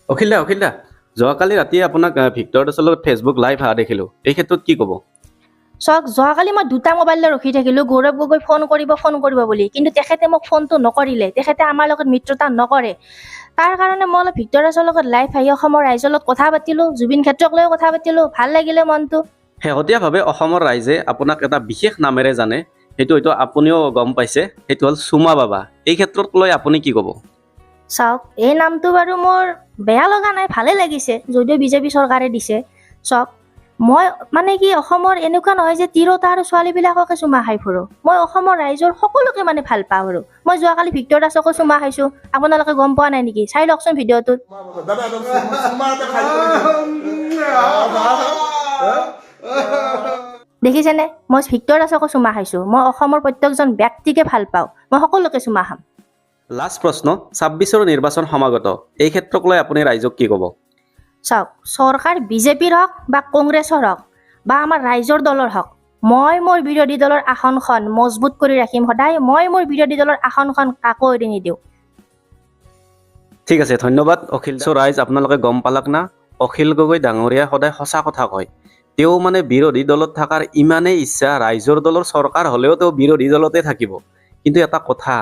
অখিল দা, অখিল দা, যোৱাকালি ৰাতি আপোনাক ভিক্টৰ দাসৰ লগত ফেচবুক লাইভ অহা দেখিলোঁ, এই ক্ষেত্ৰত কি ক'ব? চাওক, যোৱাকালি মই দুটা মোবাইল লৈ ৰখি থাকিলোঁ গৌৰৱ গগৈ ফোন কৰিব, ফোন কৰিব বুলি, কিন্তু তেখেতে মোক ফোনটো নকৰিলে। তেখেতে আমাৰ লগত মিত্ৰতা নকৰে। তাৰ কাৰণে মই অলপ ভিক্টৰ দাসৰ লগত লাইভ আহি অসমৰ ৰাইজৰ লগত কথা পাতিলোঁ, জুবিন ক্ষেত্ৰক লৈও কথা পাতিলোঁ, ভাল লাগিলে মনটো। শেহতীয়াভাৱে অসমৰ ৰাইজে আপোনাক এটা বিশেষ নামেৰে জানে, সেইটো হয়তো আপুনিও গম পাইছে, সেইটো হ'ল চুমা বাবা। এই ক্ষেত্ৰত লৈ আপুনি কি ক'ব? চাওক, এই নামটো বাৰু মোৰ বেয়া লগা নাই, ভালে লাগিছে, যদিও বিজেপি চৰকাৰে দিছে। চাওক, মই মানে কি, অসমৰ এনেকুৱা নহয় যে তিৰোতা আৰু ছোৱালীবিলাককে চুমা খাই ফুৰোঁ। মই অসমৰ ৰাইজৰ সকলোকে মানে ভাল পাওঁ। আৰু মই যোৱাকালি ভিক্টৰ দাসকো চুমা খাইছোঁ, আপোনালোকে গম পোৱা নাই নেকি? চাই লওকচোন ভিডিঅ'টোত। দাদা, চুমা এটা খাই। দেখিছেনে, মই ভিক্টৰ দাসকো চুমা খাইছোঁ। মই অসমৰ প্ৰত্যেকজন ব্যক্তিকে ভাল পাওঁ, মই সকলোকে চুমা খাম। লাষ্ট প্ৰশ্ন, 26ৰ নিৰ্বাচন সমাগত, এই ক্ষেত্ৰক লৈ আপুনি ৰাইজক কি ক'ব? চাওক, চৰকাৰ বিজেপিৰ হওক বা কংগ্ৰেছৰ হওক বা আমাৰ ৰাইজৰ দলৰ হওক, মই মোৰ বিৰোধী দলৰ আসনখন মজবুত কৰি ৰাখিম সদায়। মই মোৰ বিৰোধী দলৰ আসনখন কাকো এৰি নিদিওঁ। ঠিক আছে, ধন্যবাদ অখিল। চ' ৰাইজ, আপোনালোকে গম পালাক না, অখিল গগৈ ডাঙৰীয়াই সদায় সঁচা কথা কয়। তেওঁ মানে বিৰোধী দলত থকাৰ ইমানেই ইচ্ছা, ৰাইজৰ দলৰ চৰকাৰ হ'লেও তেওঁ বিৰোধী দলতে থাকিব। কিন্তু এটা কথা,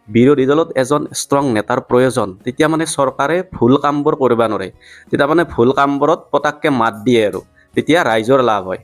বিৰোধী দলত এজন ষ্ট্ৰং নেতাৰ প্ৰয়োজন। তেতিয়া মানে চৰকাৰে ভুল কামবোৰ কৰিব নোৱাৰে, তেতিয়া মানে ভুল কামবোৰত পটাককৈ মাত দিয়ে আৰু তেতিয়া ৰাইজৰ লাভ হয়।